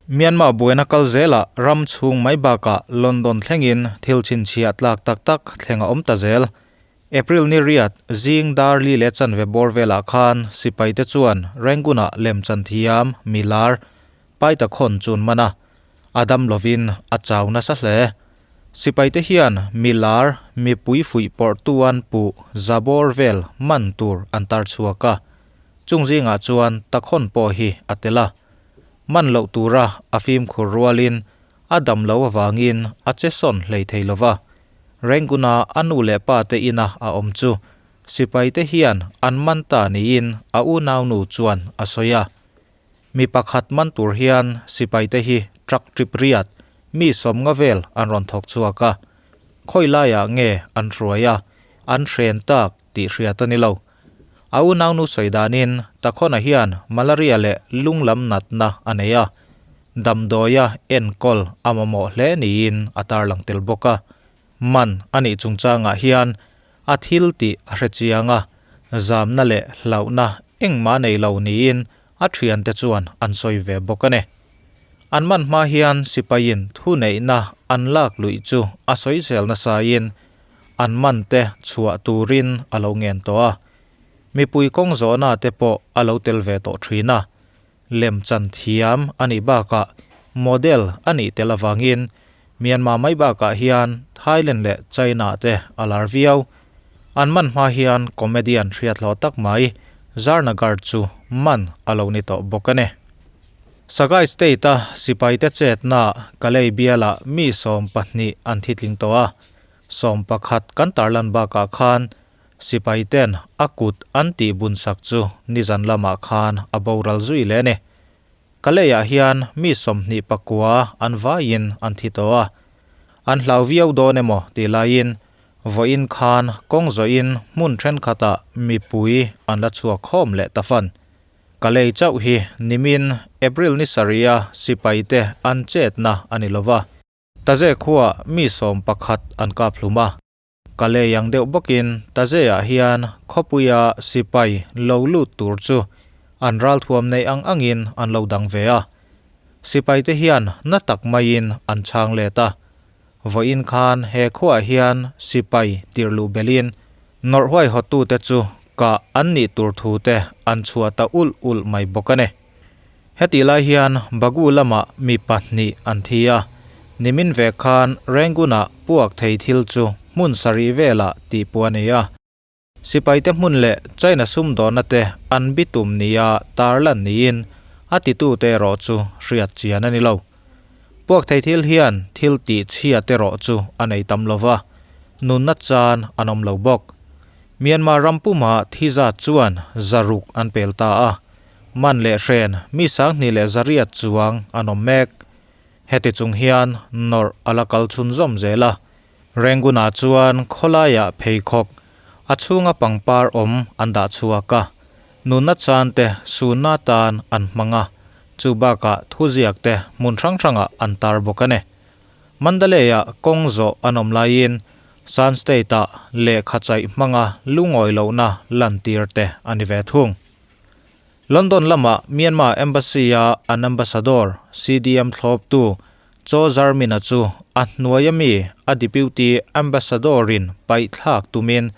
Myanmar buaina kal zelah ram chhung mai bakah London thlengin thil chhinchhiah tlak tak tak thleng a awm ta zel. April ni riat zing dar li leh chanve bawr velah khan sipaite chuan Rangoon-ah lemchan thiam milar Paitakhon chu an man a, a dam lovin a chau nasa hle. Sipaite hian milar mipui fuih pawrhtu an puh za bawr vel man tur an tar chhuak a, chung zingah chuan Takhon pawh hi a tel a. Man loh tura a fimkhur rualin a dam lo avangin a che sawn hlei thei lo va. Rangoon-a a nu leh pa te ina a awm chu sipaite hian an man ta niin a unaunu chuan a sawi a. Mi pakhat man tur hian sipaite hi truck trip riat mi sawmnga vel an rawn thawk chhuak a. Khawi laiah nge an hruai a, an hren tak tih hriat a ni lo. A unaunu sawi danin Takhona hian malaria leh lung lam natna a nei a, damdawia enkawl a mamawh hle niin a tarlang tel bawk a. Man a nih chungchangah hian a thil tih a hre chiang a, zamna leh hlauhna engmah nei lo niin a thiante chuan an sawi ve bawk a ni. An man hma hian sipaiin thuneihna an lak luih chu a sawi zel nasain an man te chhuah turin a lo ngen tawh a, mipui kawng zawhna te pawh a lo tel ve tawh thin a, lemchan thiam a nih bakah model a nih tel avangin Myanmar mai bakah hian Thailand leh China te a lar viau. An man hma hian comedian hriathlawh tak mai Zarnagar chu man a lo ni tawh bawk a ni. Sagaing State-a sipaite chetna Kalay bialah mi 12 an thitling tawh a, 11 kan tarlan bakah khan sipaiten a kut an tih bunsak chu nizan lamah khan a boral zui leh a ni. Kalay-ah hian mi 29 an vaiin an thi tawh a, an hlau viau dawn emaw tih laiin vawiin khan kawng zawhin hmun thenkhatah mipui an la chhuak khawm leh ta fan. Kalay chauh hi nimin April ni sarih-a sipaite an chetna a ni lova. Taze khuaa mi 11 an kap hlum a. Kalay ang deuh bawkin Taze-ah hian khawpuia sipai lo lut tur chu an ralthuam neih ang angin an lo dang ve a. Sipaite hian na tak maiin an chhang let a. Vawiin khan he khuaah hian sipai tirhluh belin nawrh huaihawttute chu kah an nih tur thu te an chhuah ta ulh ulh mai bawk a ni. Hetih lai hian Bagu lamah mi pahnih an thi a, nimin ve khan Rangoon-ah puak thei thil chu hmun sarih velah tih pawh a ni a. Sipaite hmun leh China sumdawnna te an bitum nia tarlan niin a titute erawh chu hriat chian a ni lo. Puak thei thil hian thil tih chhiat erawh chu a nei tam lo va, nunna chan an awm lo bawk. Myanmar ram puma thi zat chuan zaruk an pel ta a, man leh hren mi 2100 chuang an awm mek. Heti chung hian nawrh a la kal chhunzawm zel a, Rangoon-ah chuan khawlaiah pheikhawk a chhunga pangpar awm an dah chhuak a, nunna chan te sunna tan an hmang a, chu bakah thuziak te hmun hrang hrangah an tar bawk a ni. Mandalay-ah kawng zawh an awm laiin Shan State-ah lehkha chaih hmanga lungawi lohna lantir te a ni ve thung. London lamah Myanmar Embassy-a an ambassador CDM thlawptu Chaw Zarmina chu a hnuaia mi a Deputy Ambassador-in paihthlak tumin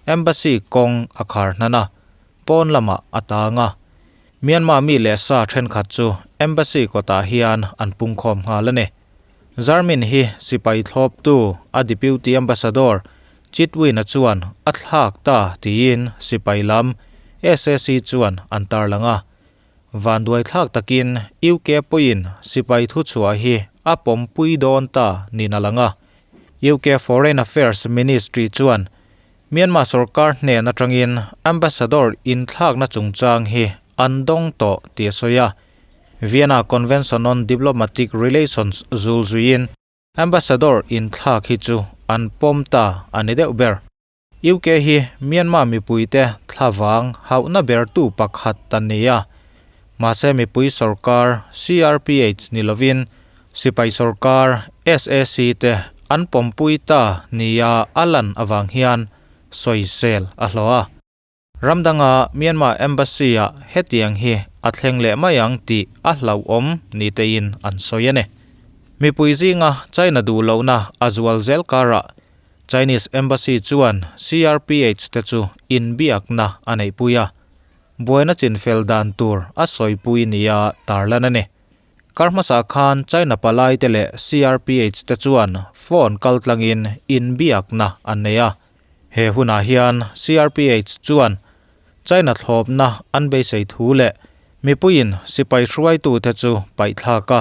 Embassy kawng a khar hnan a, pawn lamah a tang a. Myanmar mi leh sa thenkhat chu Embassy kawtah hian an pungkhawm nghal a ni. Zarmin hi sipai thlawptu a Deputy Ambassador Chitwin-a chuan a thlak ta tiin sipai lam SAC chuan an tarlang a. Vanduaithlak takin UK pawhin sipai thuchhuah hi a pawmpui dawn ta niin a lang a. UK Foreign Affairs Ministry chuan Myanmar sorkar hnen atangin ambassador inthlakna chungchang hi an dawng tawh tih a sawi a. Vienna Convention on Diplomatic Relations zul zuiin ambassador inthlak hi chu an pawm ta a ni deuh ber. UK hi Myanmar mipuite thlavang hauhna bertu pakhat a ni a, mahse mipui sorkar CRPH ni lovin sipai sorkar SAC te an pawmpui ta nia a lan avang hian sawisel a hlawh a. Ram danga Myanmar Embassy-ah hetiang hi a thleng leh mai ang tih a hlauhawm ni tein an sawi a ni. Mipui zinga China duh lohna a zual zel karah Chinese Embassy chuan CRPH te chu inbiakna a neihpui a, buaina chinfel dan tur a sawipui nia tarlan a ni. Kar hmasa khan China palai te leh CRPH te chuan phone kal tlangin inbiakna an nei a. He hunah hian CRPH chuan China thlawpna an beisei thu leh mipuiin sipai hruaitute chu paihthlak a,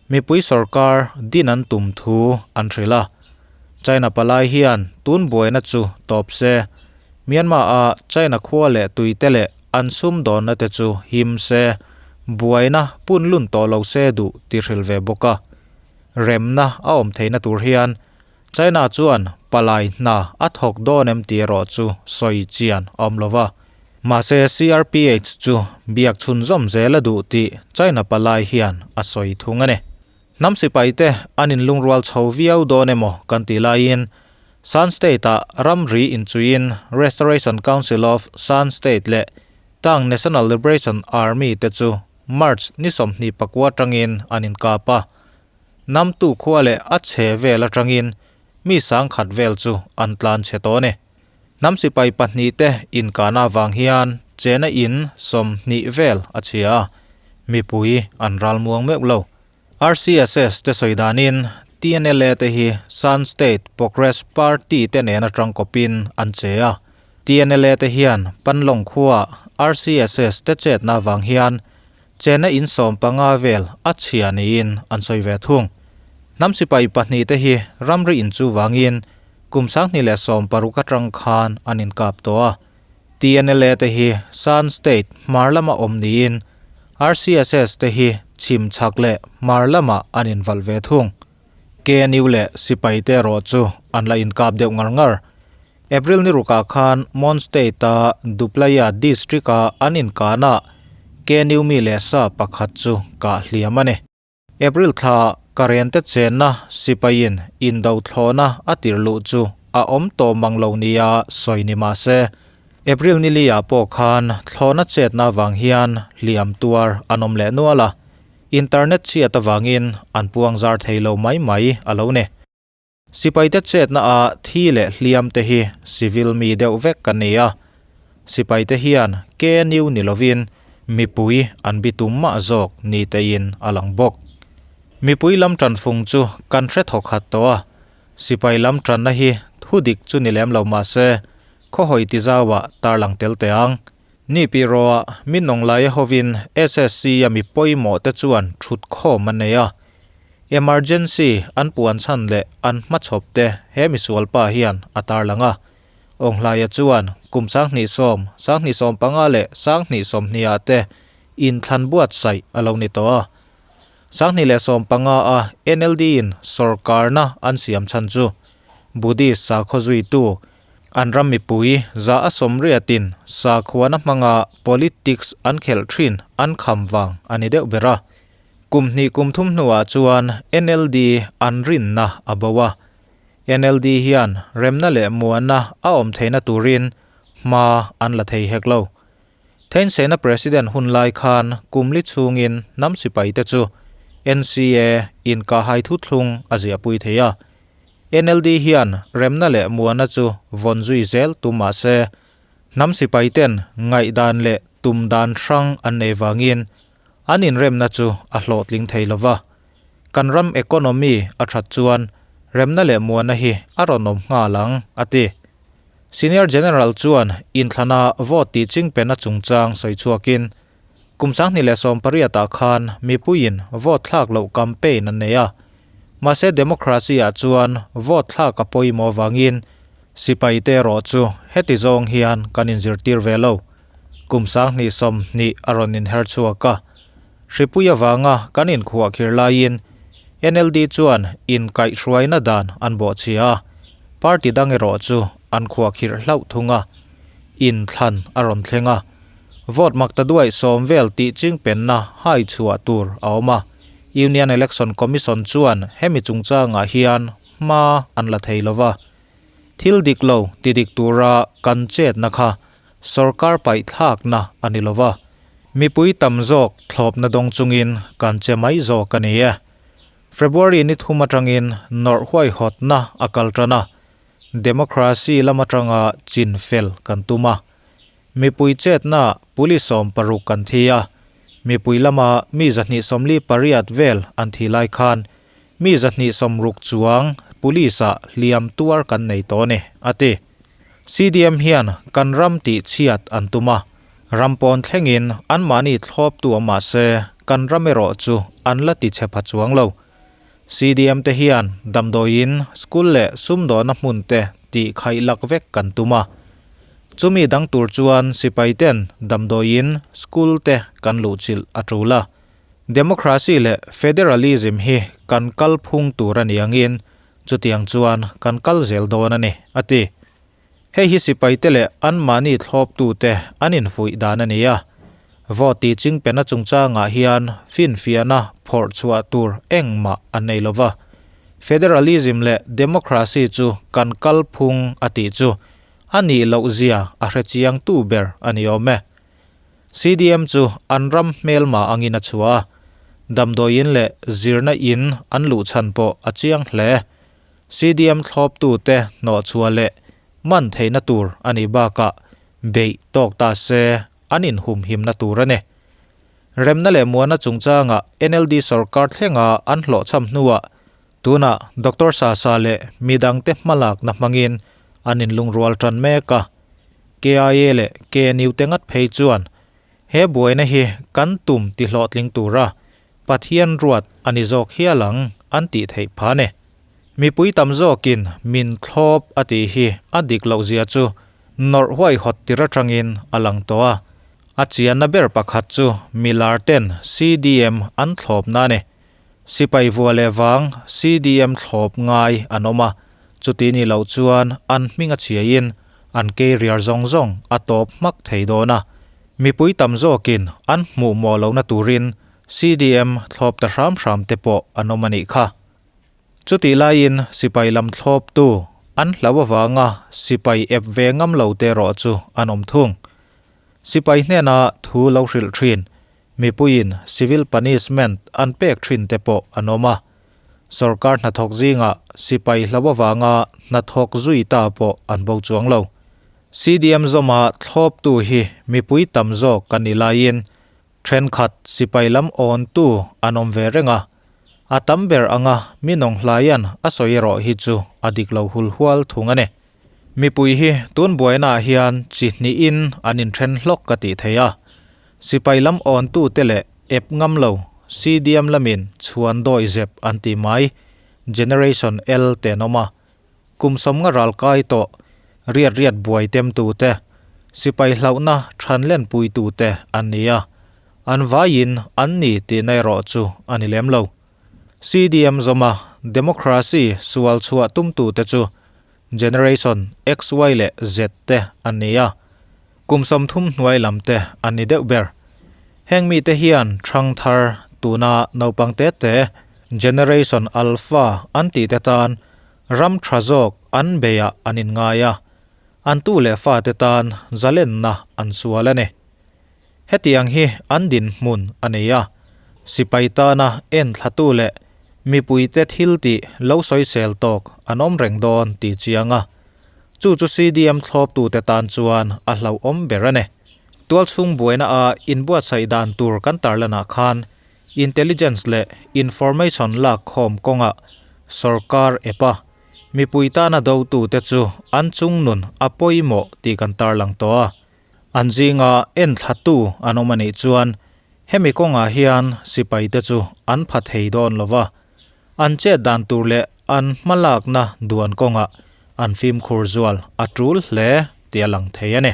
mipui sorkar din an tum thu an hrilh a. China palai hian tun buaina chu tawp se, Myanmar-a China khua leh tuite leh an sumdawnna te chu him se, buaina punlun tawh lo se duh ti hrilh ve bawk a. Remna a awm theihna tur hian China chuan palai hna a thawk dawn em tih erawh chu sawi chian a awm lo va. Mahse CRPH chu biak chhunzawm zel a duh tih China palai hian a sawi thung a ni. Hnam sipaite an inlungrual chho viau dawn emaw kan tih laiin Shan State-ah ramri inchuiin Restoration Council of Shan State leh Tang National Liberation Army te chu March ni 29 atangin an inkap a. Namtu khua leh a chhe vel atangin mi 10,000 vel chu an tlan chhe tawh a ni. Hnam sipai pahnihte inkahna avang hian chena in 20 vel a chhia a, mipui an ral muang meuh lo. RCSS te sawi danin TNLA te hi Shan State Progress Party te nen atang kawpin an che a. TNLA te hian Panlong khua RCSS te chetna avang hian chena in 15 vel a chhia niin an sawi ve thung. Hnam sipai pahnih te hi ramri in chu vangin kum 2016 atang khan an inkap tawh a. TNLA te hi Shan State hmar lama awm niin RCSS te hi chhim chhak leh hmar lamah an invalh ve thung. KNU leh sipai te erawh chu an la inkap deuh ngar ngar. April ni rukah khan Mon State-a Duplaya District-a an inkanah KNU mi leh sa pakhat chu kah hliam a ni. April thla ka rente chenna sipaiin indo thlawhna a tir luh chu a awm tawh mang lo nia sawi ni mah se, April ni liah pawh khan thlawhna chetna avang hian hliam tuar an awm leh nual a, internet chhiat avangin an puang zar thei lo mai mai a lo ni. Sipaite chetna a thi leh hliam te hi civil mi deuh vek kan ni a, sipaite hian KNU ni lovin mipui an bitum mah zawk ni tein a lang bawk. Mipui lam tanfung chu kan hre thawk khat tawh a, sipai lam tanna hi thu dik chu ni lem lo mah se khawhawi tizauah tarlang tel teh ang. Ni pi rawhah min nawng laia hovin SSC a mi pawimawh te chuan thut khawm an nei a, Emergency an puan chhan leh an hmachhawp te he misual pa hian a tarlang a. Awnghlaia chuan kum 2010, 2015 leh 2020 ah te inthlan buatsaih a lo ni tawh a. 2015 a NLD in sawrkarna an siam chhan chu Buddhist sakhaw zuitu an ram mipui 180in sakhuana hmanga politics an khelh thin an kham vang a ni deuh ber a. Kum hnih kum thum hnuah chuan NLD an rinna a bo a. NLD hian remna leh muanna a awm theihna turin hma an la thei hek lo. Thein Sena President hun lai khan kum li chhungin hnam sipai te chu NCA inkahhai thuthlung a ziahpui thei a. NLD hian remna leh muanna chu vawn zui zel tum mah se, hnam sipai ten ngaihdan leh tum dan hrang an nei vangin An inremna chu a hlawhtling thei lo va, kan ram economy a that chuan remna leh muanna hi a rawn awm nghal ang, a ti. Senior General chuan inthlana vote tih chingpena chungchang sawi chhuakin, kum 2018 ah khan mipuiin vote thlak loh campaign an nei a, mahse democracy ah chuan vote thlak a pawimawh avangin sipai te erawh chu heti zawng hian kan inzirtir ve lo. Kum 2020 a rawn inher chhuak a, hripui avanga kan inkhuah khir laiin NLD chuan inkaihhruaina dan an bawhchhia a, party dang erawh chu an khuah khirh hlauh thung a, inthlan a rawn thleng a. Vote makta duai sawm vel tih chingpenna hai chhuah tur a awm a, Union Election Commission chuan hemi chungchangah hian hma an la thei lova. Thil dik lo ti dik tura kan chetna kha Sorkar paihthlakna a ni lova, mipui tam zawk thlawpna dawng chungin kan che mai zawk a ni e. February ni thum atangin nawrh huaihawtna a kal tan a, democracy lam atanga chin fel kan tum a. Mipui chetna police 60 kan thi a, mipui lama mi 248 vel an thi lai khan mi 160 chuang police ah hliam tuar kan nei tawh a ni, a ti. CDM hian kan ram tih chhiat an tum a, ram pawn thlengin anmahni thlawp tu awm mah se kan ram erawh chu an la ti chhe pha chuang lo. CDM te hian damdawiin, school leh sumdawhna hmun te tih khaih lak vek kan tum a. Chumi dang tur chuan sipai ten damdawiin, school te kan luhchilh a tul a. Democracy leh federalism hi kan kal phung tur a ni angin chutiang chuan kan kal zel dawn a ni, a ti. Hei hi sipaite leh anmahni thlawptute an infuih dan a ni a. Vote tih chingpena chungchangah hian finfiahna phawrh chhuah tur engmah an nei lo va. Federalism leh democracy chu kan kalphung a tih chu a nih loh zia a hre chiangtu ber a ni awm e. CDM chu an ram hmelma angin a chhuah a, damdawiin leh zirna in an luh chhan pawh a chiang hle. CDM thlawptute hnawhchhuah leh man theihna tur a nih bakah beih tawk ta se an inhumhimna tur a ni. Remna leh muana chungchanga NLD sorkar thlenga an hlawhchham hnuah tunah Doctor Sasa leh midangte hmalakna hmangin an inlungrual tan mek a. KIA leh KNU te ngat phei chuan he buaina hi kan tum tihlawhtling tura Pathian ruat a ni zawk hial ang an tih theih pha ni. Mipui tam zawkin min thlawp a tih hi a dik loh zia chu nawrh huaihawt tir atangin a lang tawh a. A chianna ber pakhat chu milar ten CDM an thlawpna a ni. Sipai vua leh vang CDM thlawp ngai an awm a, chuti ni loh chuan an hming a chhiaiin an career zawng zawng a tawp hmak thei dawn a. Mipui tam zawkin an hmuh mawh lohna turin CDM thlawp ta hram hram te pawh an awm a nih kha. Chutih laiin sipai lam thlawptu an hlau avanga sipai ep ve ngam lo te erawh chu an awm thung. Sipai hnena thu lo hrilh thin, mipuiin civil punishment an pek thin te pawh an awm a. Sorkar hnathawk zingah sipai hlau avanga hnathawk zui ta pawh an bo chuang lo. CDM zawma thlawptu hi mipui tam zawk kan ni laiin thenkhat sipai lam awntu an awm ve reng a, a tam ber anga mi nawng hlaian a sawi erawh hi chu a dik lo hul hual thung a ni. Mipui hi tun buainaah hian chi hnihin an inthen hlawk ka tih thei a, sipai lam awntu te leh ep ngam lo CDM lamin chhuan dawi zep an ti mai, Generation L te an awm a, Kum sawmnga ral kai tawh, riat riat buai temtute, sipai hlauhna thanlenpuitute an ni a, an vaiin an ni tihna erawh chu a ni lem lo. CDM zawma democracy sual chhuah tumtute chu Generation XY leh Z te an ni a, kum 30 hnuai lam te an ni deuh ber. Heng mite hian thangthar tuna naupang te te Generation Alpha an tihte tan Ram tha zawk an beiah an inngai a, an tu leh fate tan zalenna an sual a ni. Hetiang hi an dinhmun a nei a, sipai tana enthlatu leh mipuite thiltih lo sawisel tawk an awm reng dawn tih chiang a, chu chu CDM thlawptute tan chuan a hlauhawm ber a ni. Tualchhung buaina a inbuatsaih dan tur kan tarlanah khan Intelligence leh information lak khawm kawngah sorkar epa mipui tana dotute chu an chungnun a pawimawh tih kan tarlang tawh a. An zinga enthlatu an awm a nih chuan hemi kawngah hian sipaite chu an pha thei dawn lo va, an chet dan tur leh an hmalakna duan kawngah an fimkhur zual a tul hle tih a lang thei a ni.